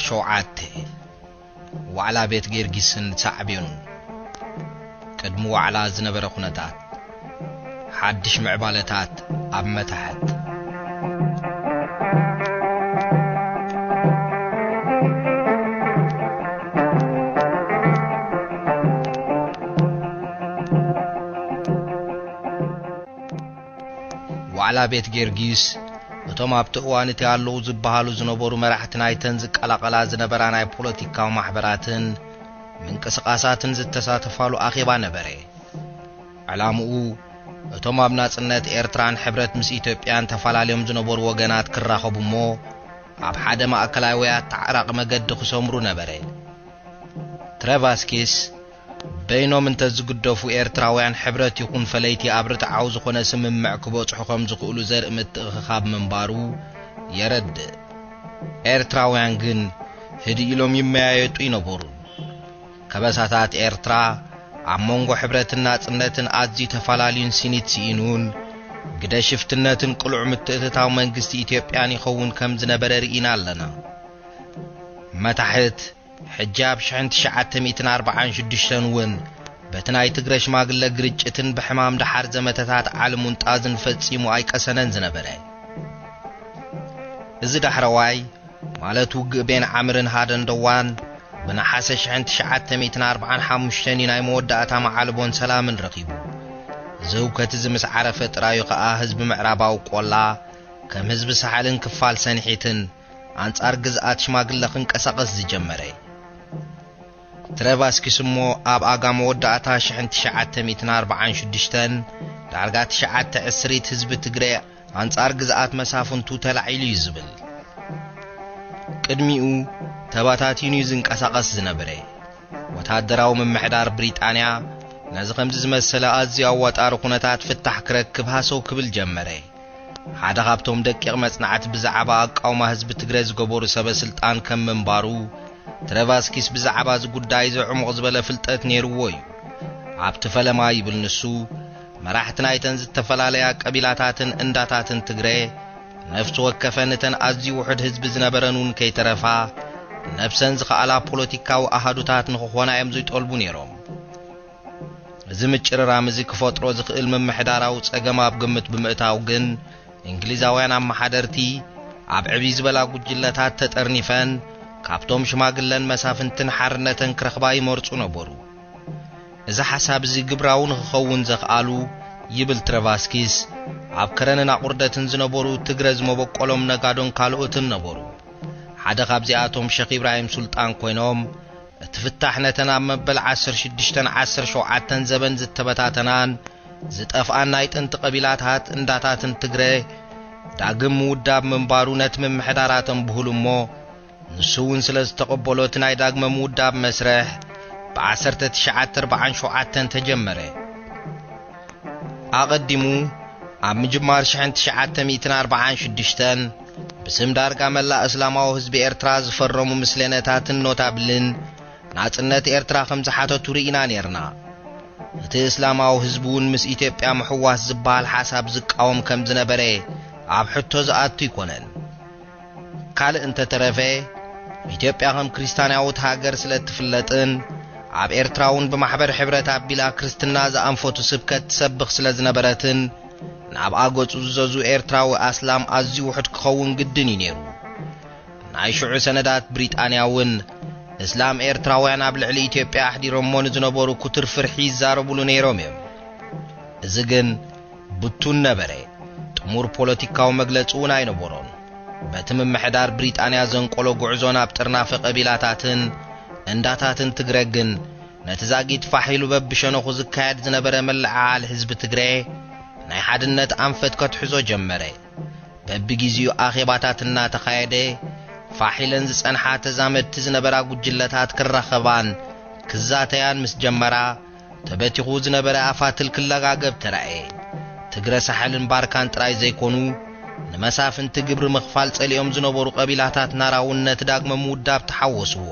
ሸውዓተ። ዋዕላ ቤት ጌርጊስን ሳዕቤኑን። ቅድሚ ዋዕላ ዝነበረ ኩነታት። ሓድሽ ምዕባለታት ኣብ መታሕት። ዋዕላ ቤት ጌርጊስ፣ እቶም ኣብቲ እዋን እቲ ኣለዉ ዝበሃሉ ዝነበሩ መራሕቲ ናይተን ዝቀላቐላ ዝነበራ ናይ ፖለቲካዊ ማሕበራትን ምንቅስቓሳትን ዝተሳተፋሉ ኣኼባ ነበረ። ዕላምኡ፣ እቶም ኣብ ናጽነት ኤርትራን ሕብረት ምስ ኢትዮጵያን ተፈላለዮም ዝነበሩ ወገናት ክራኸቡ እሞ፣ ኣብ ሓደ ማእከላዊ ኣተዓራቒ መገዲ ክሰምሩ ነበረ። ትረቫስኪስ፣ በይኖም እንተዝግደፉ ኤርትራውያን ሕብረት ይኹን ፈለይቲ ኣብ ርትዓዊ ዝኾነ ስምምዕ ክበጽሑ ከም ዝኽእሉ ዘርኢ ምትእኽኻብ ምንባሩ የረድእ። ኤርትራውያን ግን ህድእ ኢሎም ይመያየጡ ይነበሩን። ከበሳታት ኤርትራ ኣብ መንጎ ሕብረትን ናጽነትን ኣዝዩ ተፈላለዩን ሲኒት ስኢኑን፣ ግደ ሽፍትነትን ቅሉዕ ምትእትታው መንግስቲ ኢትዮጵያን ይኸውን ከም ዝነበረ ርኢና ኣለና። መታሕት ሕጂ ኣብ ሽሕን ትሽዓተ ሚእትን ኣርባዓን ሽዱሽተን እውን በቲ ናይ ትግረ ሽማግለ ግርጭትን ብሕማም ደሓር ዘመተታት ዓሊ ሙንጣዝን ፈጺሙ ኣይቀሰነን ዝነበረ። እዚ ዳሕረዋይ፣ ማለት ውግእ ቤን ዓምርን ሃደን ደዋን፣ ብነሓሰ ሽሕን ትሽዓተ ሚእትን ኣርባዓን ሓሙሽተን እዩ ናይ መወዳእታ መዓልቦን ሰላምን ረኺቡ። እዚ ህውከት እዚ ምስ ዓረፈ ጥራዩ ከኣ ህዝቢ ምዕራባዊ ቆላ ከም ህዝቢ ሳሕልን ክፋል ሰንሒትን ኣንጻር ግዝኣት ሽማግለ ክንቀሳቐስ ዝጀመረ። ትረቫስኪስ እሞ ኣብ ኣጋ መወዳእታ ሽሕን ትሽዓተ ሚእትን ኣርባዓን ሽዱሽተን ዳርጋ ትሽዓተ ዕስሪት ህዝቢ ትግረ ኣንጻር ግዝኣት መሳፍንቱ ተላዒሉ እዩ ዝብል። ቅድሚኡ ተባታቲኑ እዩ ዝንቀሳቐስ ዝነበረ። ወታደራዊ ምምሕዳር ብሪጣንያ ነዚ ከምዚ ዝመሰለ ኣዝዩ ኣዋጣሪ ኩነታት ፍታሕ ክረክብ ሃሰው ክብል ጀመረ። ሓደ ካብቶም ደቂቕ መጽናዕቲ ብዛዕባ ኣቃውማ ህዝቢ ትግረ ዝገበሩ ሰበ ስልጣን ከም ምንባሩ፣ ትረቫስኪስ ብዛዕባ እዚ ጉዳይ እዚ ዕሙቕ ዝበለ ፍልጠት ነይርዎ እዩ። ኣብቲ ፈለማ ይብል ንሱ፣ መራሕቲ ናይተን ዝተፈላለያ ቀቢላታትን እንዳታትን ትግረ፣ ነፍሲ ወከፈን እተን ኣዝዩ ውሑድ ህዝቢ ዝነበረን እውን ከይተረፋ፣ ነብሰን ዝኸኣላ ፖለቲካዊ ኣሃዱታት ንኽኾና እዮም ዝጠልቡ ነይሮም። እዚ ምጭርራም እዚ ክፈጥሮ ዝኽእል ምምሕዳራዊ ጸገም ኣብ ግምት ብምእታው ግን፣ እንግሊዛውያን ኣመሓደርቲ ኣብ ዕብይ ዝበላ ጉጅለታት ተጠርኒፈን፣ ካብቶም ሽማግለን መሳፍንትን ሓርነተን ክረኽባ ይመርጹ ነበሩ። እዚ ሓሳብ እዚ ግብራዊ ንኽኸውን ዘኽኣሉ፣ ይብል ትረቫስኪስ፣ ኣብ ከረንን ኣቑርደትን ዝነበሩ ትግረ ዝመበቆሎም ነጋዶን ካልኦትን ነበሩ። ሓደ ካብዚኣቶም ሸኽ ኢብራሂም ሱልጣን ኮይኖም፣ እቲ ፍታሕ ነተን ኣብ መበል ዓሰርተ ሽዱሽተን ዓሰርተ ሸውዓተን ዘበን ዝተበታተናን ዝጠፍኣን ናይ ጥንቲ ቀቢላታት እንዳታትን ትግረ ዳግም ምውዳብ ምንባሩ ነቲ ምምሕዳር ኣተንብሁሉ እሞ፣ ንሱ እውን ስለ ዝተቐበሎ እቲ ናይ ዳግመ ምውዳብ መስርሕ ብዓሰርተ ትሽዓተ ኣርባዓን ሸውዓተን ተጀመረ። ኣቐዲሙ ኣብ ምጅማር ሽሕን ትሽዓተ ሚእትን ኣርባዓን ሽዱሽተን ብስም ዳርጋ መላእ እስላማዊ ህዝቢ ኤርትራ ዝፈረሙ ምስሌነታትን ኖታብልን ናጽነት ኤርትራ ከም ዝሓተቱ ርኢና ኔርና። እቲ እስላማዊ ህዝቢ እውን ምስ ኢትዮጵያ ምሕዋስ ዝበሃል ሓሳብ ዝቃወም ከም ዝነበረ ኣብ ሕቶ ዝኣቱ ኣይኮነን። ካልእ እንተተረፈ፣ ኢትዮጵያ ከም ክርስትያናዊት ሃገር ስለ እትፍለጥን ኣብ ኤርትራ እውን ብማሕበር ሕብረት ኣቢላ ክርስትና ዝኣንፈቱ ስብከት ትሰብኽ ስለ ዝነበረትን፣ ናብኣ ገጹ ዝዘዙ ኤርትራዊ ኣስላም ኣዝዩ ውሑድ ክኸውን ግድን እዩ ነይሩ። ናይ ሽዑ ሰነዳት ብሪጣንያ እውን፣ እስላም ኤርትራውያን ኣብ ልዕሊ ኢትዮጵያ ኣሕዲሮሞ ንዝነበሩ ክቱር ፍርሒ ይዛረቡሉ ነይሮም እዮም። እዚ ግን ብቱን ነበረ። ጥሙር ፖለቲካዊ መግለጺ እውን ኣይነበሮን። በቲ ምምሕዳር ብሪጣንያ ዘንቆሎ ጉዕዞ ናብ ጥርናፈ ቀቢላታትን እንዳታትን ትግረ ግን፣ ነቲ ዛጊት ፋሕ ኢሉ በብሸነኹ ዝካየድ ዝነበረ ምልዕዓል ህዝቢ ትግረ፣ ናይ ሓድነት ኣንፈት ከትሕዞ ጀመረ። በብግዜኡ ኣኼባታት እናተኻየደ፣ ፋሕ ኢለን ዝጸንሓ ተዛመድቲ ዝነበራ ጉጅለታት ክራኸባን ክዛተያን ምስ ጀመራ፣ ተበቲኹ ዝነበረ ኣፋትል ክለጋገብ ተራእየ። ትግረ ሳሕልን ባርካን ጥራይ ዘይኮኑ፣ ንመሳፍንቲ ግብሪ ምኽፋል ጸሊኦም ዝነበሩ ቀቢላታት ናራ እውን ነቲ ዳግመ ምውዳብ ተሓወስዎ።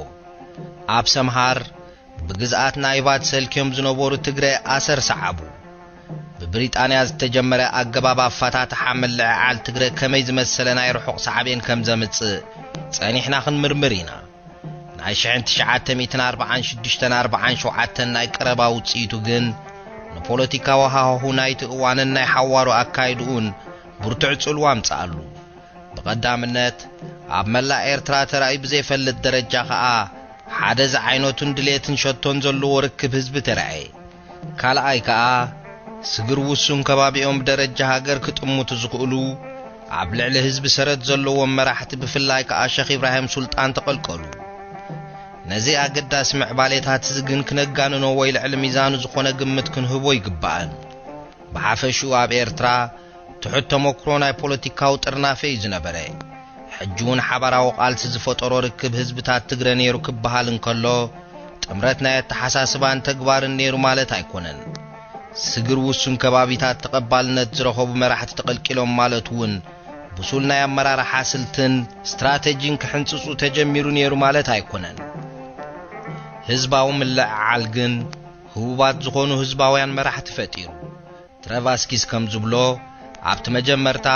ኣብ ሰምሃር፣ ብግዝኣት ናይባት ሰልክዮም ዝነበሩ ትግረ ኣሰር ሰዓቡ። ብብሪጣንያ ዝተጀመረ ኣገባብ ኣፈታትሓ ምልዕዓል ትግረ ከመይ ዝመሰለ ናይ ርሑቕ ሳዕቤን ከም ዘምጽእ ጸኒሕና ክንምርምር ኢና። ናይ ሽሕን ትሽዓተ ሚእትን ኣርባዓን ሽዱሽተን ኣርባዓን ሸውዓተን ናይ ቀረባ ውጽኢቱ ግን ንፖለቲካዊ ሃዋሁ ናይቲ እዋንን ናይ ሓዋሩ ኣካይድኡን ብርቱዕ ጽልዋ ኣምጽኣሉ። ብቐዳምነት ኣብ መላእ ኤርትራ ተራእዩ ብዘይፈልጥ ደረጃ ከኣ ሓደ ዝዓይነቱን ድሌትን ሸቶን ዘለዎ ርክብ ህዝቢ ተራእየ። ካልኣይ ከኣ ስግር ውሱን ከባቢኦም ብደረጃ ሃገር ክጥምቱ ዝኽእሉ ኣብ ልዕሊ ህዝቢ ሰረት ዘለዎም መራሕቲ ብፍላይ ከኣ ሸኽ ኢብራሂም ሱልጣን ተቐልቀሉ። ነዚ ኣገዳሲ ምዕባሌታት እዚ ግን ክነጋንኖ ወይ ልዕሊ ሚዛኑ ዝኾነ ግምት ክንህቦ ይግባእን። ብሓፈሽኡ ኣብ ኤርትራ ትሑት ተመክሮ ናይ ፖለቲካዊ ጥርናፈ እዩ ዝነበረ። ሕጂ እውን ሓባራዊ ቃልሲ ዝፈጠሮ ርክብ ህዝብታት ትግረ ነይሩ ክበሃል እንከሎ ጥምረት ናይ ኣተሓሳስባን ተግባርን ነይሩ ማለት ኣይኮነን። ስግር ውሱን ከባቢታት ተቐባልነት ዝረኸቡ መራሕቲ ተቐልቂሎም ማለት እውን ብሱል ናይ ኣመራርሓ ስልትን ስትራተጂን ክሕንጽጹ ተጀሚሩ ነይሩ ማለት ኣይኮነን። ህዝባዊ ምልዕዓል ግን ህቡባት ዝኾኑ ህዝባውያን መራሕቲ ፈጢሩ። ትረቫስኪስ ከም ዝብሎ ኣብቲ መጀመርታ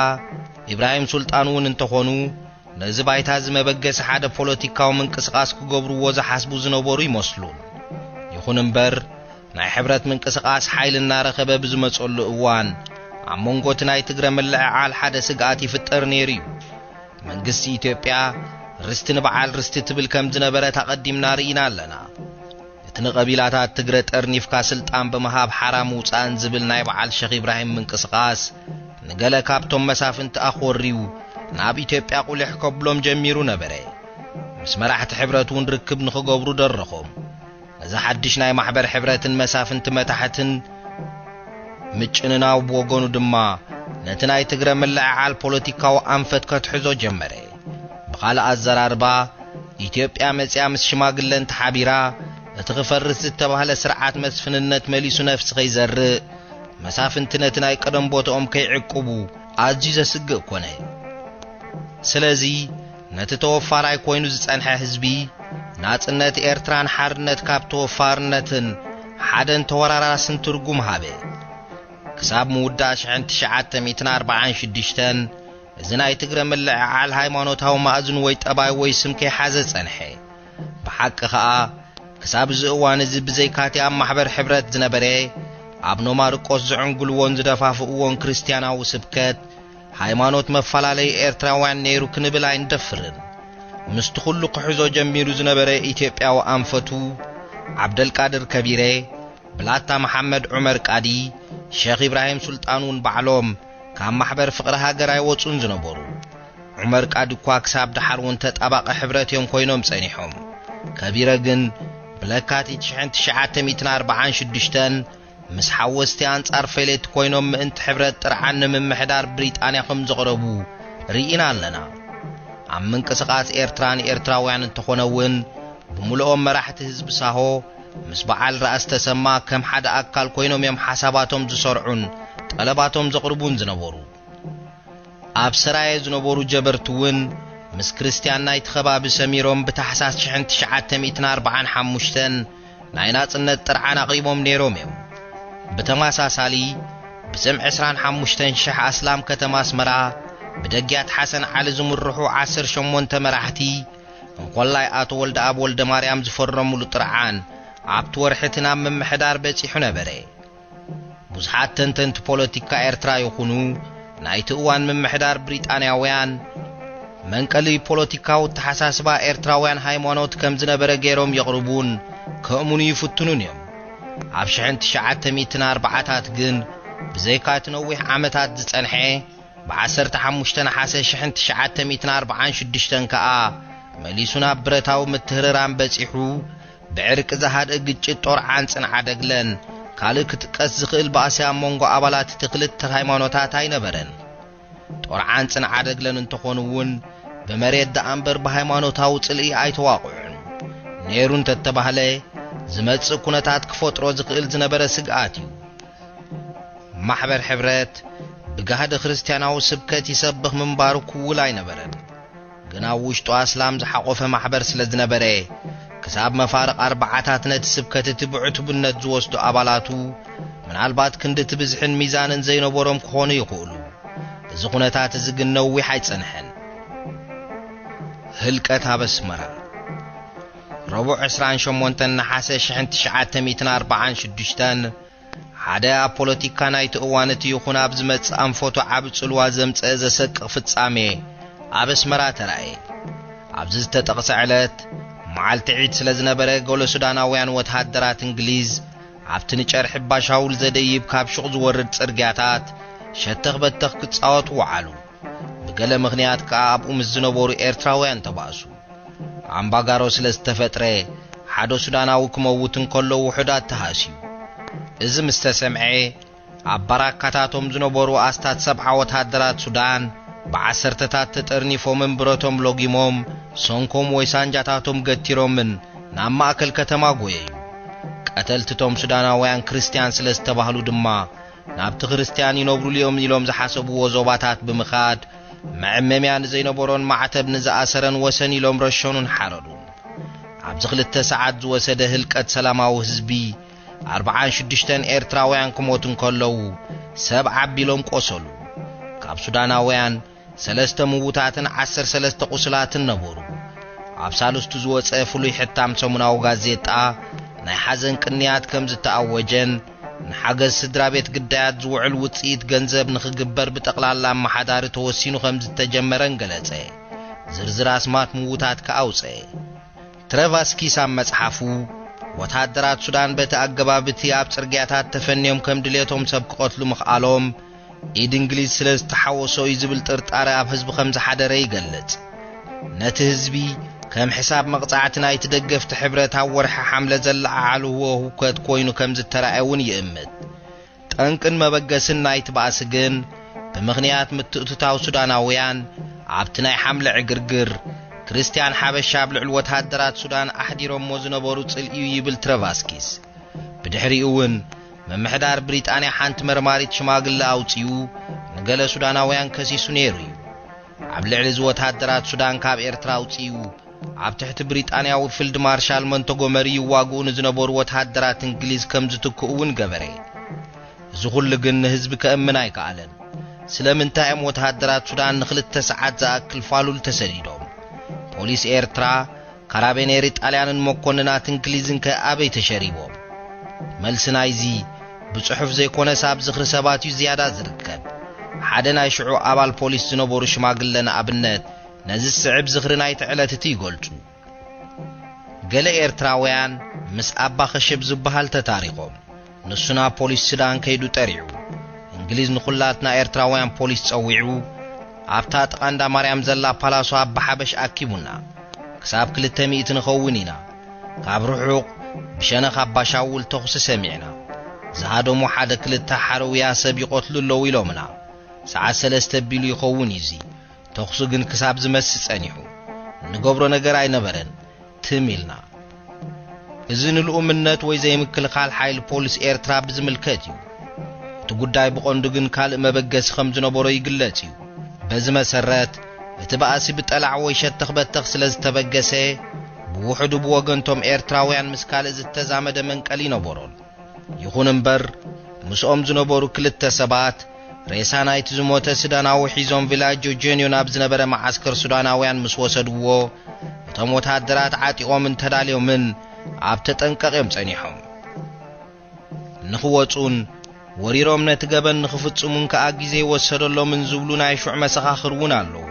ኢብራሂም ሱልጣን እውን እንተኾኑ ነዚ ባይታ እዚ መበገሲ ሓደ ፖለቲካዊ ምንቅስቓስ ክገብርዎ ዝሓስቡ ዝነበሩ ይመስሉን። ይኹን እምበር ናይ ሕብረት ምንቅስቓስ ሓይሊ እናረኸበ ብዝመጸሉ እዋን ኣብ መንጎ እቲ ናይ ትግረ ምልዕዓል ሓደ ስግኣት ይፍጠር ነይሩ እዩ። መንግስቲ ኢትዮጵያ ርስቲ ንበዓል ርስቲ ትብል ከም ዝነበረት ኣቐዲምና ርኢና ኣለና። እቲ ንቐቢላታት ትግረ ጠርኒፍካ ስልጣን ብምሃብ ሓራ ምውጻእን ዝብል ናይ በዓል ሸኽ ኢብራሂም ምንቅስቓስ ንገለ ካብቶም መሳፍንቲ ኣኾርዩ ናብ ኢትዮጵያ ቁሊሕ ከብሎም ጀሚሩ ነበረ። ምስ መራሕቲ ሕብረት እውን ርክብ ንኽገብሩ ደረኾም። ነዚ ሓድሽ ናይ ማሕበር ሕብረትን መሳፍንቲ መታሕትን ምጭንናው ብወገኑ ድማ ነቲ ናይ ትግረ ምልዕዓል ፖለቲካዊ ኣንፈት ከትሕዞ ጀመረ። ብኻልእ ኣዘራርባ ኢትዮጵያ መጺኣ ምስ ሽማግለን ተሓቢራ እቲ ክፈርስ ዝተባህለ ስርዓት መስፍንነት መሊሱ ነፍሲ ከይዘርእ መሳፍንቲ ነቲ ናይ ቀደም ቦታኦም ከይዕቅቡ ኣዝዩ ዘስግእ ኮነ። ስለዚ ነቲ ተወፋራይ ኮይኑ ዝጸንሐ ህዝቢ ናጽነት ኤርትራን ሓርነት ካብ ተወፋርነትን ሓደን ተወራራስን ትርጉም ሃበ። ክሳብ ምውዳእ ሽሕን ትሽዓተ ሚእትን ኣርባዓን ሽዱሽተን እዚ ናይ ትግረ ምልዕዓል ሃይማኖታዊ ማእዝን ወይ ጠባይ ወይ ስም ከይሓዘ ጸንሐ። ብሓቂ ኸኣ ክሳብ እዚ እዋን እዚ ብዘይካቲ ኣብ ማሕበር ሕብረት ዝነበረ ኣብ ኖማርቆስ ዝዕንግልዎን ዝደፋፍእዎን ክርስትያናዊ ስብከት ሃይማኖት መፈላለዪ ኤርትራውያን ነይሩ ክንብል ኣይንደፍርን። ምስቲ ኩሉ ክሕዞ ጀሚሩ ዝነበረ ኢትዮጵያዊ ኣንፈቱ ዓብደልቃድር ከቢረ፣ ብላታ መሓመድ ዑመር ቃዲ፣ ሸኽ ኢብራሂም ሱልጣን እውን ባዕሎም ካብ ማሕበር ፍቕሪ ሃገር ኣይወጹን ዝነበሩ። ዑመር ቃዲ እኳ ክሳብ ደሓር እውን ተጣባቒ ሕብረት እዮም ኮይኖም ጸኒሖም። ከቢረ ግን ብለካቲት ሽሕን ትሽዓተ ሚእትን ኣርባዓን ሽዱሽተን ምስ ሓወስቲ ኣንጻር ፈለቲ ኮይኖም ምእንቲ ሕብረት ጥርዓን ንምምሕዳር ብሪጣንያ ከም ዘቕረቡ ርኢና ኣለና። ኣብ ምንቅስቓስ ኤርትራ ንኤርትራውያን እንተኾነ እውን ብምልኦም መራሕቲ ህዝቢ ሳሆ ምስ በዓል ራእሲ ተሰማ ከም ሓደ ኣካል ኮይኖም እዮም ሓሳባቶም ዝሰርዑን ጠለባቶም ዘቕርቡን ዝነበሩ። ኣብ ሰራየ ዝነበሩ ጀበርቲ እውን ምስ ክርስትያን ናይቲ ከባቢ ሰሚሮም ብታሕሳስ ሽሕን ትሽዓተ ሚእትን ኣርባዓን ሓሙሽተን ናይ ናጽነት ጥርዓን ኣቕሪቦም ነይሮም እዮም። ብተመሳሳሊ ብስም ዕስራን ሓሙሽተን ሽሕ ኣስላም ከተማ ኣስመራ ብደጊያት ሓሰን ዓሊ ዝምርሑ ዓሰርተ ሸሞንተ መራሕቲ እንኮላይ ኣቶ ወልደኣብ ወልደማርያም ዝፈረሙሉ ጥርዓን ኣብቲ ወርሒ እቲ ናብ ምምሕዳር በጺሑ ነበረ። ብዙሓት ተንተንቲ ፖለቲካ ኤርትራ ይኹኑ ናይቲ እዋን ምምሕዳር ብሪጣንያውያን መንቀሊ ፖለቲካዊ ኣተሓሳስባ ኤርትራውያን ሃይማኖት ከም ዝነበረ ገይሮም የቕርቡን ከእምኑ ይፍትኑን እዮም። ኣብ ሽሕን ትሽዓተ ሚእትን ኣርባዓታት ግን ብዘይካ እቲ ነዊሕ ዓመታት ዝጸንሐ ብዓሰርተ ሓሙሽተ ነሓሰ ሽሕን ትሽዓተ ሚእትን ኣርባዓን ሽዱሽተን ከኣ መሊሱ ናብ ብረታዊ ምትህርራም በጺሑ ብዕርቂ ዝሃድእ ግጭት ጦር ዓንጽን ዓደግለን ካልእ ክጥቀስ ዝኽእል ባእሲ ኣብ መንጎ ኣባላት እቲ ክልተ ሃይማኖታት ኣይነበረን። ጦር ዓንጽን ዓደግለን እንተኾኑ እውን ብመሬት ደኣ እምበር ብሃይማኖታዊ ጽልኢ ኣይተዋቕዑን። ነይሩ እንተተባህለ ዝመጽእ ኩነታት ክፈጥሮ ዝኽእል ዝነበረ ስግኣት እዩ። ማሕበር ሕብረት ብጋህዲ ክርስትያናዊ ስብከት ይሰብኽ ምንባሩ ክውል ኣይነበረን። ግን ኣብ ውሽጡ ኣስላም ዝሓቖፈ ማሕበር ስለ ዝነበረ ክሳብ መፋርቕ ኣርባዓታት ነቲ ስብከት እቲ ብዕቱብነት ዝወስዱ ኣባላቱ ምናልባት ክንድቲ ብዝሕን ሚዛንን ዘይነበሮም ክኾኑ ይኽእሉ። እዚ ኩነታት እዚ ግን ነዊሕ ኣይጸንሐን። ህልቀት ኣብ ኣስመራ። ረቡዕ ዕስራን ሸሞንተን ነሓሰ ሽሕን ትሽዓተ ሚእትን ኣርባዓን ሽዱሽተን፣ ሓደ ኣብ ፖለቲካ ናይቲ እዋን እቲ ይኹን ኣብ ዝመጽእ ኣንፈቱ ዓቢ ጽልዋ ዘምጸአ ዘሰቅቕ ፍጻሜ ኣብ ኣስመራ ተራእየ። ኣብዚ ዝተጠቕሰ ዕለት፣ መዓልቲ ዒድ ስለ ዝነበረ፣ ገለ ሱዳናውያን ወተሃደራት እንግሊዝ ኣብቲ ንጨርሒ ባሻውል ዘደይብ ካብ ሹቕ ዝወርድ ጽርግያታት ሸተኽ በተኽ ክጻወቱ ወዓሉ። ብገለ ምኽንያት ከኣ ኣብኡ ምስ ዝነበሩ ኤርትራውያን ተባእሱ። ኣምባጋሮ ስለ ዝተፈጥረ፣ ሓደ ሱዳናዊ ክመውት እንከሎ ውሑዳት ተሃስዩ። እዚ ምስ ተሰምዐ፣ ኣብ ባራካታቶም ዝነበሩ ኣስታት ሰብዓ ወተሃደራት ሱዳን፣ ብዓሰርተታት ተጠርኒፎምን ብረቶም ሎጊሞም፣ ሰንኮም ወይ ሳንጃታቶም ገቲሮምን ናብ ማእከል ከተማ ጎየዩ። ቀተልትቶም ሱዳናውያን ክርስትያን ስለ ዝተባህሉ ድማ፣ ናብቲ ክርስትያን ይነብሩሉ እዮም ኢሎም ዝሓሰብዎ ዞባታት ብምኻድ፣ መዐመምያ ንዘይነበሮን ማዕተብ ንዝኣሰረን ወሰን ኢሎም ረሸኑን ሓረዱን። ኣብዚ ክልተ ሰዓት ዝወሰደ ህልቀት ሰላማዊ ህዝቢ፣ ኣርብዓን ሽዱሽተን ኤርትራውያን ክሞቱ እንከለዉ፣ ሰብ ዓቢሎም ቆሰሉ። ካብ ሱዳናውያን፣ ሰለስተ ምዉታትን ዓሰርተ ሰለስተ ቁስላትን ነበሩ። ኣብ ሳልስቱ ዝወጸ ፍሉይ ሕታም ሰሙናዊ ጋዜጣ፣ ናይ ሓዘን ቅንያት ከም ዝተኣወጀን፣ ንሓገዝ ስድራ ቤት ግዳያት ዝውዕል ውጽኢት ገንዘብ ንኽግበር ብጠቕላላ ኣመሓዳሪ ተወሲኑ ከም ዝተጀመረን ገለጸ። ዝርዝር ኣስማት ምዉታት ከኣ ኣውጸአ። ትረቫስኪስ ኣብ መጽሓፉ፣ ወተሃደራት ሱዳን በቲ ኣገባብ እቲ ኣብ ጽርግያታት ተፈንዮም ከም ድሌቶም ሰብ ክቐትሉ ምኽኣሎም፣ ኢድ እንግሊዝ ስለ ዝተሓወሶ እዩ ዝብል ጥርጣረ ኣብ ህዝቢ ከም ዝሓደረ ይገልጽ። ነቲ ህዝቢ ከም ሕሳብ መቕጻዕቲ ናይቲ ደገፍቲ ሕብረት ኣብ ወርሒ ሓምለ ዘለዓዓልዎ ህውከት ኮይኑ ከም ዝተራእየ እውን ይእምት። ጠንቅን መበገስን ናይቲ ባእሲ ግን፣ ብምኽንያት ምትእትታው ሱዳናውያን፣ ኣብቲ ናይ ሓምለ ዕግርግር፣ ክርስትያን ሓበሻ ኣብ ልዕሊ ወተሃደራት ሱዳን ኣሕዲሮሞ ዝነበሩ ጽልኢ እዩ ይብል ትረቫስኪስ። ብድሕሪኡ እውን፣ ምምሕዳር ብሪጣንያ ሓንቲ መርማሪት ሽማግለ ኣውጺኡ፣ ንገለ ሱዳናውያን ከሲሱ ነይሩ እዩ። ኣብ ልዕሊ እዚ ወተሃደራት ሱዳን ካብ ኤርትራ ኣውጺኡ፣ ኣብ ትሕቲ ብሪጣንያዊ ፊልድ ማርሻል ሞንቶጎመሪ ይዋግኡ ንዝነበሩ ወተሃደራት እንግሊዝ ከም ዝትክኡ እውን ገበረ። እዚ ኩሉ ግን ንህዝቢ ከእምን ኣይከኣለን። ስለምንታይ እዮም ወተሃደራት ሱዳን ንኽልተ ሰዓት ዝኣክል ፋሉል ተሰዲዶም? ፖሊስ ኤርትራ፣ ካራቤኔሪ ጣልያንን መኮንናት እንግሊዝን ከ ኣበይ ተሸሪቦም? መልሲ ናይዚ ብጽሑፍ ዘይኮነስ ኣብ ዝኽሪ ሰባት እዩ ዝያዳ ዝርከብ። ሓደ ናይ ሽዑ ኣባል ፖሊስ ዝነበሩ ሽማግለ ንኣብነት ነዚ ዝስዕብ ዝኽሪ ናይቲ ዕለት እቲ ይገልጹ። ገለ ኤርትራውያን ምስ ኣባ ኸሸብ ዝበሃል ተታሪኾም። ንሱ ናብ ፖሊስ ሱዳን ከይዱ ጠሪዑ። እንግሊዝ ንኹላትና ኤርትራውያን ፖሊስ ጸዊዑ፣ ኣብታ ጥቓ እንዳ ማርያም ዘላ ፓላሶ ኣባ ሓበሽ ኣኪቡና። ክሳብ ክልተ ሚእቲ ንኸውን ኢና። ካብ ርሑቕ ብሸነኽ ኣባ ሻውል ተኹሲ ሰሚዕና። ዝሃደሙ ሓደ ክልተ ሓረውያ ሰብ ይቐትሉ ኣለዉ ኢሎምና። ሰዓት ሰለስተ ቢሉ ይኸውን እዩ እዚ። ተኹሲ ግን ክሳብ ዝመስእ ጸኒሑ። እንገብሮ ነገር ኣይነበረን። ትም ኢልና። እዚ ንልኡምነት ወይ ዘይምክልኻል ሓይሊ ፖሊስ ኤርትራ ብዝምልከት እዩ። እቲ ጉዳይ ብቐንዱ ግን ካልእ መበገሲ ከም ዝነበሮ ይግለጽ እዩ። በዚ መሰረት፣ እቲ ባእሲ ብጠላዕ ወይ ሸተኽ በተኽ ስለ ዝተበገሰ፣ ብውሕዱ ብወገንቶም ኤርትራውያን ምስ ካልእ ዝተዛመደ መንቀሊ ነበሮን። ይኹን እምበር፣ ምስኦም ዝነበሩ ክልተ ሰባት፣ ሬሳ ናይቲ ዝሞተ ሱዳናዊ ሒዞም ቪላጆ ጀንዮ ናብ ዝነበረ መዓስከር ሱዳናውያን ምስ ወሰድዎ፣ እቶም ወተሃደራት ዓጢቖምን ተዳልዮምን ኣብ ተጠንቀቕ እዮም ጸኒሖም። ንኽወጹን ወሪሮም ነቲ ገበን ንኽፍጽሙን ከኣ ግዜ ይወሰደሎምን ዝብሉ ናይ ሹዕ መሰኻኽር እውን ኣለዉ።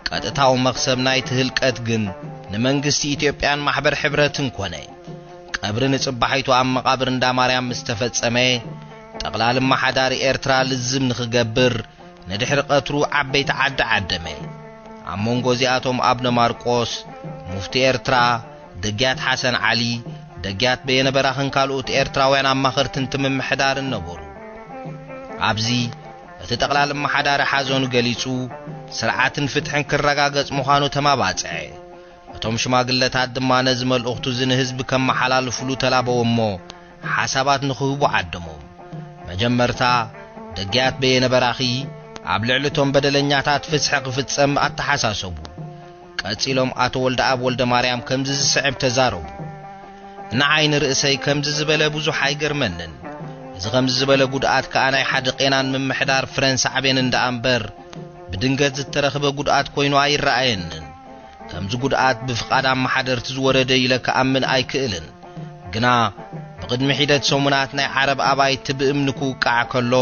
ቀጥታዊ መኽሰብ ናይቲ ህልቀት ግን ንመንግስቲ ኢትዮጵያን ማሕበር ሕብረትን ኮነ። ቀብሪ ንጽባሒቱ ኣብ መቓብር እንዳ ማርያም ምስ ተፈጸመ፣ ጠቕላሊ ኣመሓዳሪ ኤርትራ ልዝብ ንኽገብር ንድሕሪ ቀትሩ ዓበይቲ ዓዲ ዓደመ። ኣብ መንጎ እዚኣቶም ኣብነ ማርቆስ፣ ሙፍቲ ኤርትራ፣ ደግያት ሓሰን ዓሊ፣ ደግያት በየነ በራኽን ካልኦት ኤርትራውያን ኣማኸርትን ትምምሕዳርን ነበሩ። ኣብዚ፣ እቲ ጠቕላሊ ኣመሓዳሪ ሓዘኑ ገሊጹ፣ ስርዓትን ፍትሕን ክረጋገጽ ምዃኑ ተማባጽዐ። እቶም ሽማግለታት ድማ ነዚ መልእኽቱ እዚ ንህዝቢ ከመሓላልፉሉ ተላበው እሞ፣ ሓሳባት ንኽህቡ ዓደሞም። መጀመርታ፣ ደግያት በየነ በራኺ ኣብ ልዕሊ እቶም በደለኛታት ፍትሒ ክፍጸም ኣተሓሳሰቡ። ቀጺሎም ኣቶ ወልደኣብ ወልደማርያም ከምዚ ዝስዕብ ተዛረቡ። ንዓይ ንርእሰይ ከምዚ ዝበለ ብዙሕ ኣይገርመንን። እዚ ከምዚ ዝበለ ጉድኣት ከኣ ናይ ሓደ ቄናን ምምሕዳር ፍረን ሳዕቤንን ደኣ እምበር፣ ብድንገት ዝተረኽበ ጉድኣት ኮይኑ ኣይረኣየንን። ከምዚ ጉድኣት ብፍቓድ ኣመሓደርቲ ዝወረደ ኢለ ክኣምን ኣይክእልን። ግና ብቕድሚ ሒደት ሰሙናት ናይ ዓረብ ኣባይቲ ብእምኒ ክውቃዕ ከሎ፣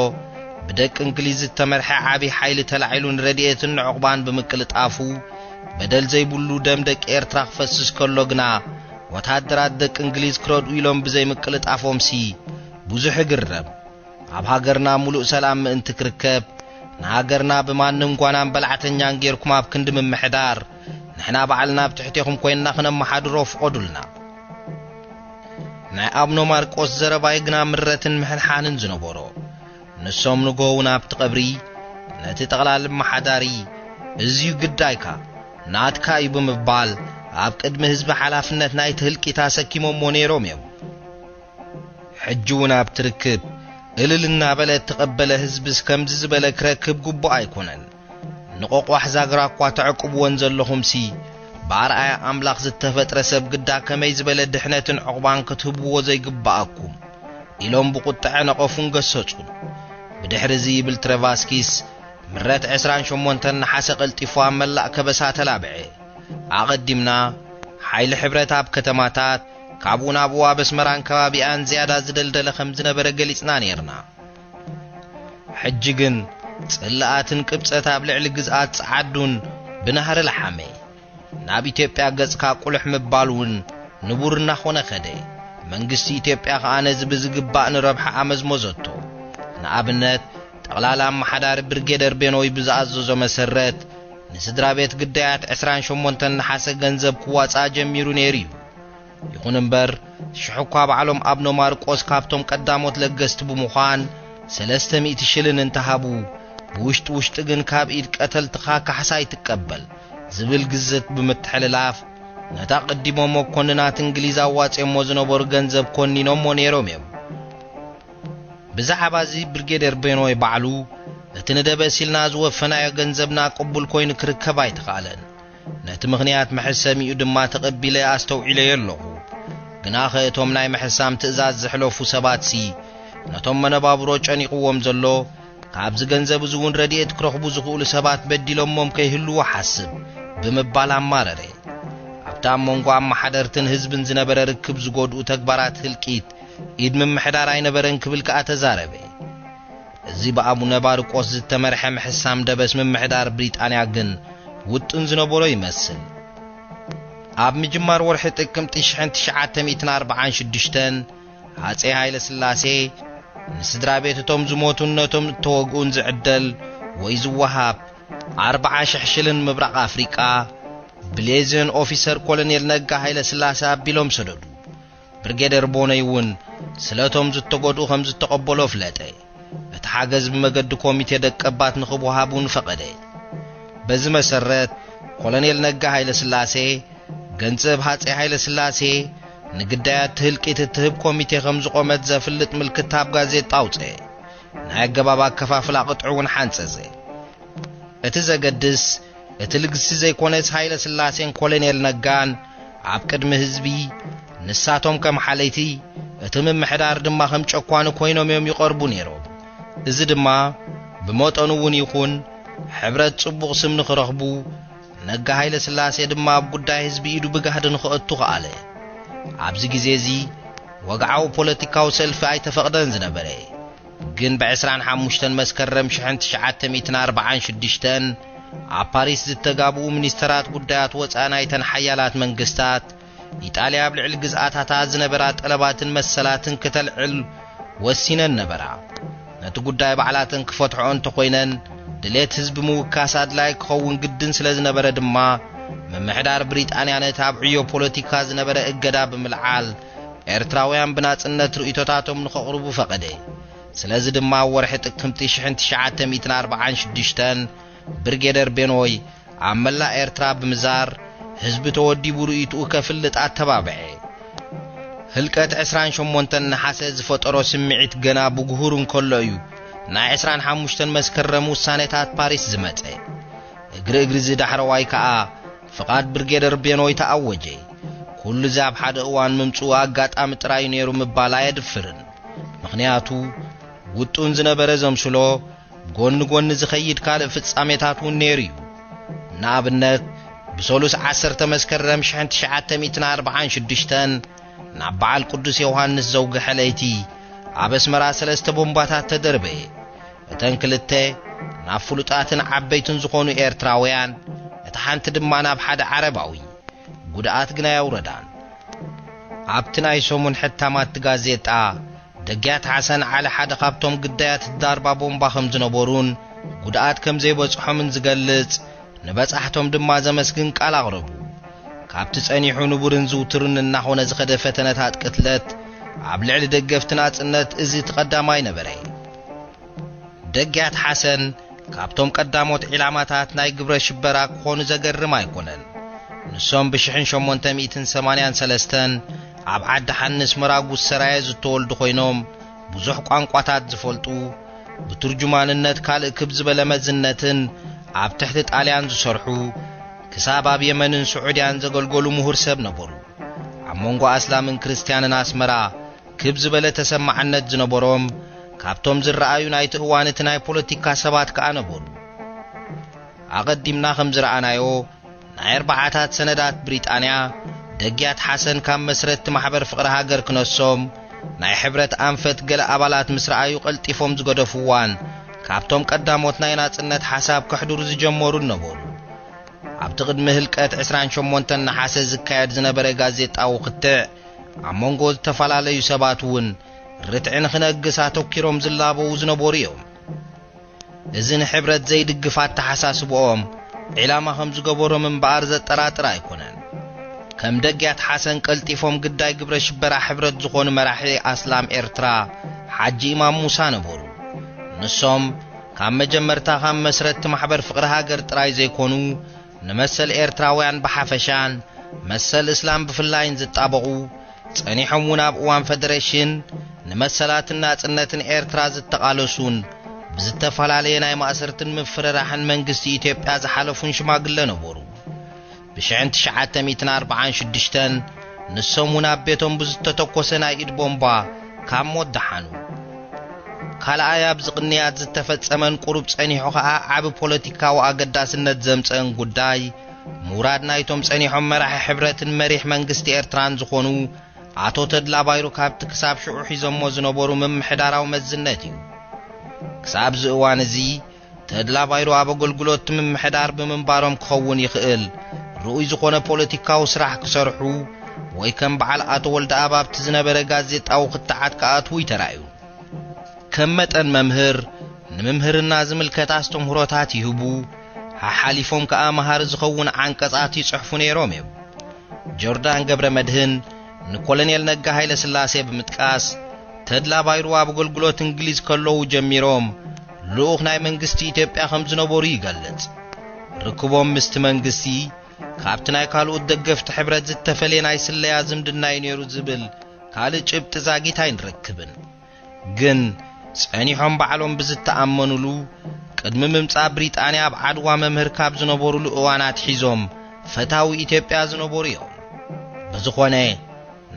ብደቂ እንግሊዝ ዝተመርሐ ዓቢ ሓይሊ ተላዒሉ ንረድኤትን ንዕቑባን ብምቅልጣፉ፣ በደል ዘይብሉ ደም ደቂ ኤርትራ ክፈስስ ከሎ ግና፣ ወተሃደራት ደቂ እንግሊዝ ክረድኡ ኢሎም ብዘይምቅልጣፎምሲ ብዙሕ እግረም። ኣብ ሃገርና ሙሉእ ሰላም ምእንቲ ክርከብ፣ ንሃገርና ብማንም ጓናን በላዕተኛን ጌርኩም ኣብ ክንዲ ምምሕዳር፣ ንሕና ባዕልና ኣብ ትሕቴኹም ኮይንና ክነመሓድሮ ፍቐዱልና። ናይ ኣቡነ ማርቆስ ዘረባይ ግና ምረትን ምሕንሓንን ዝነበሮ። ንሶም ንጎውን ኣብቲ ቀብሪ፣ ነቲ ጠቕላሊ መሓዳሪ፣ "እዚዩ ግዳይካ፣ ናትካ እዩ" ብምባል፣ ኣብ ቅድሚ ህዝቢ ሓላፍነት ናይቲ ህልቂት ኣሰኪሞሞ ነይሮም እዮም። ሕጂ እውን ኣብቲ ርክብ፣ እልል እናበለ እተቐበለ ህዝብስ ከምዚ ዝበለ ክረክብ ግቡእ ኣይኮነን። ንቆቋሕ ዛግራ እኳ ተዕቅብወን ዘለኹምሲ፣ ብኣርኣያ ኣምላኽ ዝተፈጥረ ሰብ ግዳ ከመይ ዝበለ ድሕነትን ዕቑባን ክትህብዎ ዘይግብኣኩም፣ ኢሎም ብቁጥዐ ነቐፉን ገሰጹን። ብድሕሪ እዚ ይብል ትረቫስኪስ፣ ምረት ዕስራን ሸሞንተን ነሓሰ ቀልጢፉ ኣብ መላእ ከበሳ ተላብዐ። ኣቐዲምና፣ ሓይሊ ሕብረት ኣብ ከተማታት፣ ካብኡ ናብኡ ኣብ ኣስመራን ከባቢኣን ዝያዳ ዝደልደለ ከም ዝነበረ ገሊጽና ነይርና። ሕጂ ግን ጽልኣትን ቅብጸት ኣብ ልዕሊ ግዝኣት ጸዓዱን ብናህሪ ለሓመ። ናብ ኢትዮጵያ ገጽካ ቁልሕ ምባል እውን ንቡር እናኾነ ኸደ። መንግስቲ ኢትዮጵያ ኸኣ ነዚ ብዝግባእ ንረብሓ ኣመዝመዘቶ። ንኣብነት፣ ጠቕላላ ኣመሓዳሪ ብርጌደር ቤኖይ ብዝኣዘዞ መሰረት፣ ንስድራ ቤት ግዳያት ዕስራን ሸሞንተን ነሓሰ ገንዘብ ክዋጻእ ጀሚሩ ነይሩ እዩ። ይኹን እምበር፣ ሽሕ እኳ ባዕሎም ኣቡነ ማርቆስ ካብቶም ቀዳሞት ለገስቲ ብምዃን፣ ሰለስተ ሚእቲ ሽልን እንተሃቡ፣ ብውሽጢ ውሽጢ ግን ካብ ኢድ ቀተልትኻ ካሕሳ ኣይትቀበል ዝብል ግዝት ብምትሕልላፍ፣ ነታ ቀዲሞም መኮንናት እንግሊዝ ኣዋጽዮሞ ዝነበሩ ገንዘብ ኮኒኖሞ ነይሮም እዮም። ብዛዕባ እዚ ብርጌደር ቤኖይ ባዕሉ፣ "እቲ ንደበስ ኢልና ዝወፈናዮ ገንዘብና ቅቡል ኮይኑ ክርከብ ኣይተኻእለን። ነቲ ምኽንያት መሐሰሚኡ ድማ ተቐቢለ ኣስተውዒለዮ ኣለኹ። ግናኸ እቶም ናይ ምሕሳም ትእዛዝ ዘሕለፉ ሰባትሲ፣ ነቶም መነባብሮ ጨኒቕዎም ዘሎ፣ ካብዚ ገንዘብ እዚ እውን ረድኤት ክረኽቡ ዝኽእሉ ሰባት በዲሎሞም ከይህልዉ ሓስብ" ብምባል ኣማረረ። ኣብቲ ኣብ መንጎ ኣመሓደርትን ህዝብን ዝነበረ ርክብ ዝጎድኡ ተግባራት ህልቂት ኢድ ምምሕዳር ኣይነበረን ክብል ከኣ ተዛረበ። እዚ ብኣቡነ ማርቆስ ዝተመርሐ ምሕሳም ደበስ ምምሕዳር ብሪጣንያ ግን ውጥን ዝነበሮ ይመስል። ኣብ ምጅማር ወርሒ ጥቅምቲ ሽሕን ትሽዓተ ሚእትን ኣርባዓን ሽዱሽተን፣ ሃጼ ሃይለ ስላሴ ንስድራ ቤት እቶም ዝሞቱን ነቶም እተወግኡን ዝዕደል ወይ ዝወሃብ ኣርብዓ ሽሕ ሽልን ምብራቕ ኣፍሪቃ ብሌዝዮን ኦፊሰር ኮሎኔል ነጋ ሃይለ ስላሴ ኣቢሎም ሰደዱ። ብርጌደር ቦነይ እውን ስለቶም ዝተጎድኡ ከም ዝተቐበሎ ፍለጠ። እቲ ሓገዝ ብመገዲ ኮሚቴ ደቀባት ንኽወሃብ እውን ፈቐደ። በዚ መሰረት፣ ኮሎኔል ነጋ ሃይለ ስላሴ፣ ገንዘብ ሃጼ ሃይለ ስላሴ ንግዳያት ህልቂት እትህብ ኮሚቴ ከም ዝቖመት ዘፍልጥ ምልክታ ኣብ ጋዜጣ ኣውጽአ። ናይ ኣገባብ ኣከፋፍላ ቅጥዒ እውን ሓንጸጸ። እቲ ዘገድስ፣ እቲ ልግሲ ዘይኮነስ ሃይለ ስላሴን ኮሎኔል ነጋን ኣብ ቅድሚ ህዝቢ፣ ንሳቶም ከም ሓለይቲ፣ እቲ ምምሕዳር ድማ ከም ጨኳኒ ኮይኖም እዮም ይቐርቡ ነይሮም። እዚ ድማ ብመጠኑ እውን ይኹን፣ ሕብረት ጽቡቕ ስም ንኽረኽቡ፣ ነጋ ሃይለ ስላሴ ድማ ኣብ ጉዳይ ህዝቢ ኢዱ ብጋህዲ ንኽእቱ ከኣለ። ኣብዚ ግዜ እዚ፣ ወግዓዊ ፖለቲካዊ ሰልፊ ኣይተፈቕደን ዝነበረ። ግን ብዕስራን ሓሙሽተን መስከረም ሽሕን ትሽዓተ ሚእትን ኣርባዓን ሽዱሽተን ኣብ ፓሪስ ዝተጋብኡ ሚኒስተራት ጉዳያት ወጻኢ ናይተን ሓያላት መንግስታት፣ ኢጣልያ ኣብ ልዕሊ ግዝኣታታ ዝነበራ ጠለባትን መሰላትን ክተልዕል ወሲነን ነበራ። ነቲ ጉዳይ ባዕላተን ክፈትሕኦ እንተኾይነን፣ ድሌት ህዝቢ ምውካስ ኣድላይ ክኸውን ግድን ስለ ዝነበረ ድማ፣ ምምሕዳር ብሪጣንያ ነቲ ኣብ ዕዮ ፖለቲካ ዝነበረ እገዳ ብምልዓል፣ ኤርትራውያን ብናጽነት ርእይቶታቶም ንኸቕርቡ ፈቐደ። ስለዚ ድማ ኣብ ወርሒ ጥቅምቲ ሽሕን ትሽዓተ ሚእትን ኣርባዓን ሽዱሽተን ብርጌደር ቤኖይ ኣብ መላእ ኤርትራ ብምዛር ህዝቢ ተወዲቡ ርእይትኡ ከፍልጥ ኣተባብዐ። ህልቀት ዕስራን ሸሞንተን ነሓሰ ዝፈጠሮ ስምዒት ገና ብጉሁር እንከሎ እዩ ናይ ዕስራን ሓሙሽተን መስከረም ውሳኔታት ፓሪስ ዝመጸ። እግሪ እግሪ እዚ ዳሕረዋይ ከኣ ፍቓድ ብርጌደር ቤኖይ ተኣወጀ። ኩሉ እዚ ኣብ ሓደ እዋን ምምጽኡ ኣጋጣሚ ጥራይ እዩ ነይሩ ምባል ኣየድፍርን። ምኽንያቱ፣ ውጡን ዝነበረ ዘምስሎ፣ ጎኒ ጎኒ ዝኸይድ ካልእ ፍጻሜታት እውን ነይሩ እዩ። ንኣብነት፣ ብሰሉስ ዓሰርተ መስከረም ሽሕን ትሽዓተ ሚእትን ኣርባዓን ሽዱሽተን ናብ በዓል ቅዱስ ዮሃንስ ዘውግሐ ለይቲ ኣብ ኣስመራ ሰለስተ ቦምባታት ተደርበየ። እተን ክልተ ናብ ፍሉጣትን ዓበይትን ዝኾኑ ኤርትራውያን፣ እታ ሓንቲ ድማ ናብ ሓደ ዓረባዊ፣ ጉድኣት ግና ኣየውረዳን። ኣብቲ ናይ ሰሙን ሕታማት ጋዜጣ፣ ደግያት ሓሰን ዓሊ ሓደ ካብቶም ግዳያት ዳርባ ቦምባ ከም ዝነበሩን ጉድኣት ከም ዘይበጽሖምን ዝገልጽ፣ ንበጻሕቶም ድማ ዘመስግን ቃል ኣቕረቡ። ካብቲ ጸኒሑ ንቡርን ዝውትርን እናኾነ ዝኸደ ፈተነታት ቅትለት፣ ኣብ ልዕሊ ደገፍቲ ናጽነት እዚ እቲ ቀዳማይ ነበረ። ደግያት ሓሰን ካብቶም ቀዳሞት ዒላማታት ናይ ግብረ ሽበራ ክኾኑ ዘገርም ኣይኮነን። ንሶም ብሽሕን ሸሞንተ ሚእትን ሰማንያን ሰለስተን ኣብ ዓዲ ሓንስ መራጉስ ሰራየ ዝተወልዱ ኮይኖም፣ ብዙሕ ቋንቋታት ዝፈልጡ፣ ብትርጁማንነት ካልእ ክብ ዝበለ መዝነትን ኣብ ትሕቲ ጣልያን ዝሰርሑ፣ ክሳብ ኣብ የመንን ስዑድያን ዘገልገሉ ምሁር ሰብ ነበሩ። ኣብ መንጎ ኣስላምን ክርስትያንን ኣስመራ ክብ ዝበለ ተሰማዕነት ዝነበሮም፣ ካብቶም ዝረኣዩ ናይቲ እዋን እቲ ናይ ፖለቲካ ሰባት ከኣ ነበሩ። ኣቐዲምና ከም ዝረኣናዮ፣ ናይ ኣርባዓታት ሰነዳት ብሪጣንያ፣ ደግያት ሓሰን ካብ መስረትቲ ማሕበር ፍቕሪ ሃገር ክነሶም፣ ናይ ሕብረት ኣንፈት ገለ ኣባላት ምስ ረኣዩ ቀልጢፎም ዝገደፍዋን፣ ካብቶም ቀዳሞት ናይ ናጽነት ሓሳብ ከሕድሩ ዝጀመሩን ነበሩ። ኣብቲ ቅድሚ ህልቀት ዕስራን ሸሞንተን ነሓሰ ዝካየድ ዝነበረ ጋዜጣዊ ክትዕ፣ ኣብ መንጎ ዝተፈላለዩ ሰባት እውን ርትዒ ንኽነግስ ኣተኲሮም ዝላበዉ ዝነበሩ እዮም። እዚ ንሕብረት ዘይድግፍ ኣተሓሳስብኦም ዒላማ ከም ዝገበሮም እምበኣር ዘጠራጥር ኣይኮነን። ከም ደግያት ሓሰን ቀልጢፎም ግዳይ ግብረ ሽበራ ሕብረት ዝኾኑ መራሒ ኣስላም ኤርትራ ሓጂ ኢማም ሙሳ ነበሩ። ንሶም ካብ መጀመርታ ካብ መስረትቲ ማሕበር ፍቕሪ ሃገር ጥራይ ዘይኮኑ፣ ንመሰል ኤርትራውያን ብሓፈሻን መሰል እስላም ብፍላይን ዝጣበቑ፣ ጸኒሖም እውን ኣብ እዋን ፈደረሽን ንመሰላትን ናጽነትን ኤርትራ ዝተቓለሱን ብዝተፈላለየ ናይ ማእሰርትን ምፍርራሕን መንግስቲ ኢትዮጵያ ዝሓለፉን ሽማግለ ነበሩ። ብሽሕን ትሽዓተ ሚእትን ኣርባዓን ሽዱሽተን ንሶም እውን ኣብ ቤቶም ብዝተተኮሰ ናይ ኢድ ቦምባ ካብ ሞት ደሓኑ። ካልኣይ ኣብዚ ቅንያት ዝተፈጸመን ቁሩብ ጸኒሑ ኸኣ ዓቢ ፖለቲካዊ ኣገዳስነት ዘምጸአን ጉዳይ፣ ምውራድ ናይቶም ጸኒሖም መራሒ ሕብረትን መሪሕ መንግስቲ ኤርትራን ዝኾኑ ኣቶ ተድላ ባይሩ ካብቲ ክሳብ ሽዑ ሒዞሞ ዝነበሩ ምምሕዳራዊ መዝነት እዩ። ክሳብ እዚ እዋን እዚ፣ ተድላ ባይሩ ኣብ ኣገልግሎት ምምሕዳር ብምንባሮም ክኸውን ይኽእል፣ ርኡይ ዝኾነ ፖለቲካዊ ስራሕ ክሰርሑ ወይ ከም በዓል ኣቶ ወልደኣብ ኣብቲ ዝነበረ ጋዜጣዊ ክትዓት ክኣትዉ ይተራእዩ። ከም መጠን መምህር፣ ንምምህርና ዝምልከት ኣስተምህሮታት ይህቡ፣ ሓሓሊፎም ከኣ መሃሪ ዝኸውን ዓንቀጻት ይጽሕፉ ነይሮም እዮም። ጆርዳን ገብረ መድህን ንኮሎኔል ነጋ ሃይለ ስላሴ ብምጥቃስ፣ ተድላ ባይሩ ኣብ ኣገልግሎት እንግሊዝ ከለዉ ጀሚሮም ልኡኽ ናይ መንግስቲ ኢትዮጵያ ከም ዝነበሩ ይገልጽ። ርክቦም ምስቲ መንግስቲ ካብቲ ናይ ካልኦት ደገፍቲ ሕብረት ዝተፈልየ ናይ ስለያ ዝምድና እዩ ነይሩ ዝብል ካልእ ጭብጢ ዛጊት ኣይንረክብን። ግን ጸኒሖም ባዕሎም ብዝተኣመኑሉ፣ ቅድሚ ምምጻእ ብሪጣንያ ኣብ ዓድዋ መምህር ካብ ዝነበሩሉ እዋን ኣትሒዞም ፈታዊ ኢትዮጵያ ዝነበሩ እዮም። ብዝኾነ፣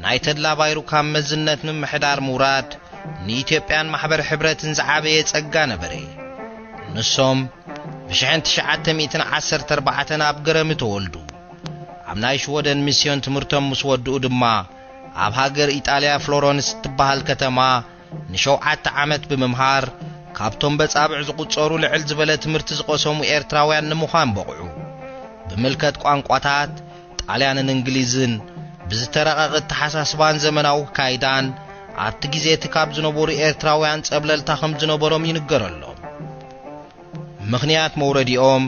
ናይ ተድላ ባይሩ ካብ መዝነት ምምሕዳር ምውራድ ንኢትዮጵያን ማሕበር ሕብረትን ዝዓበየ ጸጋ ነበረ። ንሶም ብሽሕን ትሽዓተ ሚእትን ዓሰርተ ኣርባዕተን ኣብ ገረሚ ተወልዱ። ኣብ ናይ ሽወደን ሚስዮን ትምህርቶም ምስ ወድኡ ድማ፣ ኣብ ሃገር ኢጣልያ ፍሎረንስ እትበሃል ከተማ ንሸውዓተ ዓመት ብምምሃር፣ ካብቶም በጻብዕ ዝቑጸሩ ልዕል ዝበለ ትምህርቲ ዝቐሰሙ ኤርትራውያን ንምዃን በቕዑ። ብምልከት ቋንቋታት፣ ጣልያንን እንግሊዝን ብዝተረቐቐ ኣተሓሳስባን ዘመናዊ ኣካይዳን፣ ኣብቲ ግዜ እቲ ካብ ዝነበሩ ኤርትራውያን ጸብለልታ ከም ዝነበሮም ይንገረሎም። ምኽንያት መውረዲኦም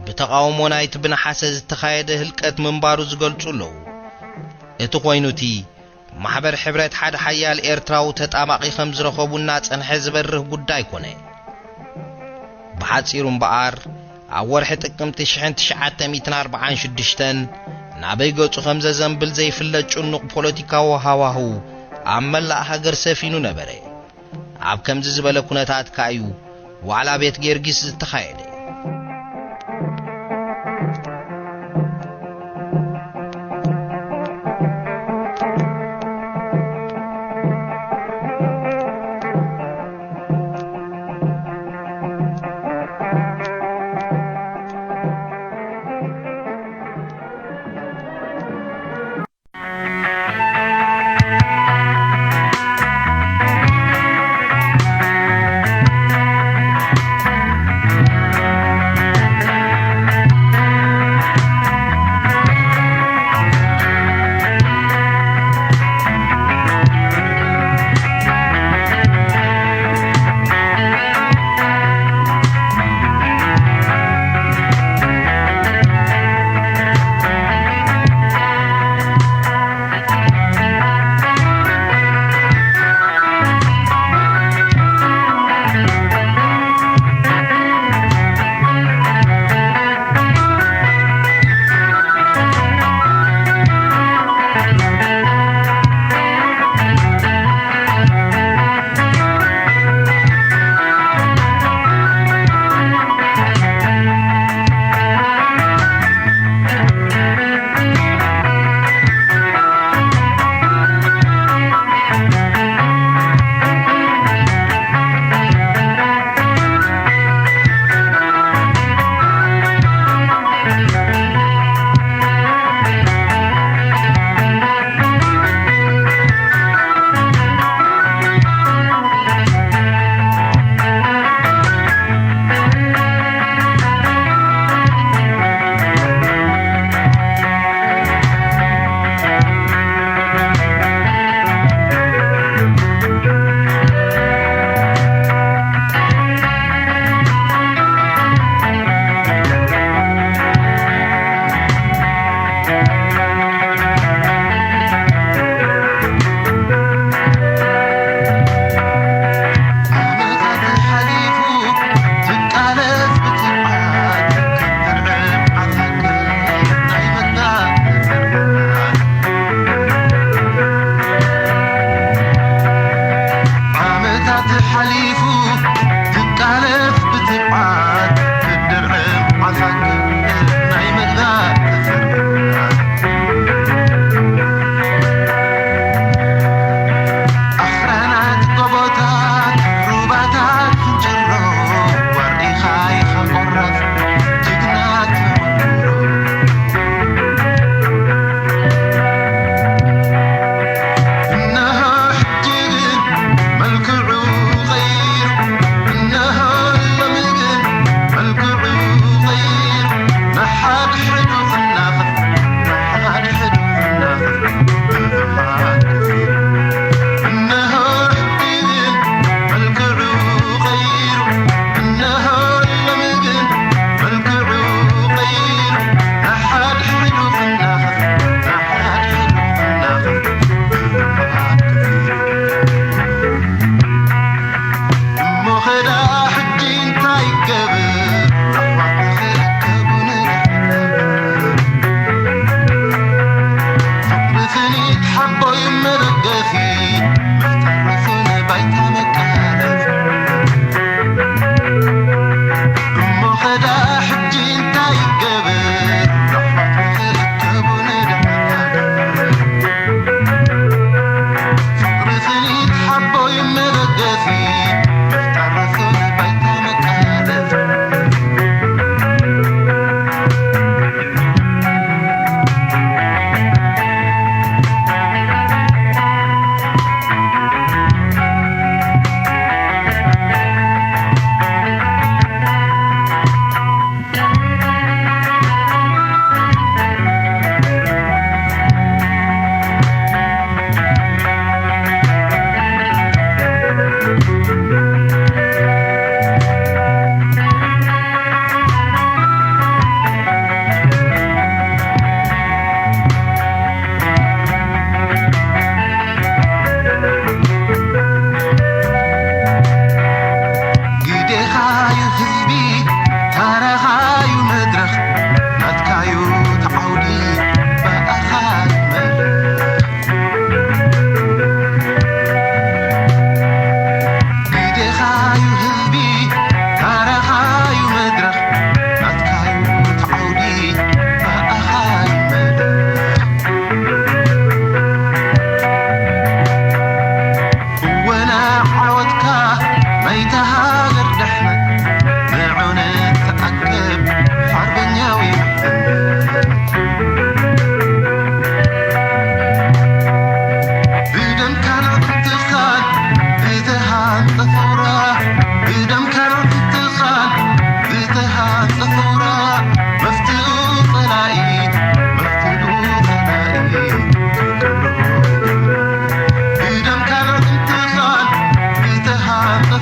ብተቓውሞ ናይቲ ብነሓሰ ዝተኻየደ ህልቀት ምንባሩ ዝገልጹ ኣለዉ። እቲ ኾይኑ እቲ ማሕበር ሕብረት ሓደ ሓያል ኤርትራዊ ተጣባቒ ከም ዝረኸቡ እናጸንሐ ዝበርህ ጉዳይ ኮነ። ብሓጺሩ እምበኣር፣ ኣብ ወርሒ ጥቅምቲ ሽሕን ትሽዓተ ሚእትን ኣርባዓን ሽዱሽተን ናበይ ገጹ ከም ዘዘንብል ዘይፍለጥ ጭኑቕ ፖለቲካዊ ሃዋህው ኣብ መላእ ሃገር ሰፊኑ ነበረ። ኣብ ከምዚ ዝበለ ኩነታት ከኣ እዩ ዋዕላ ቤት ጊዮርጊስ ዝተኻየደ።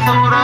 ሰውራ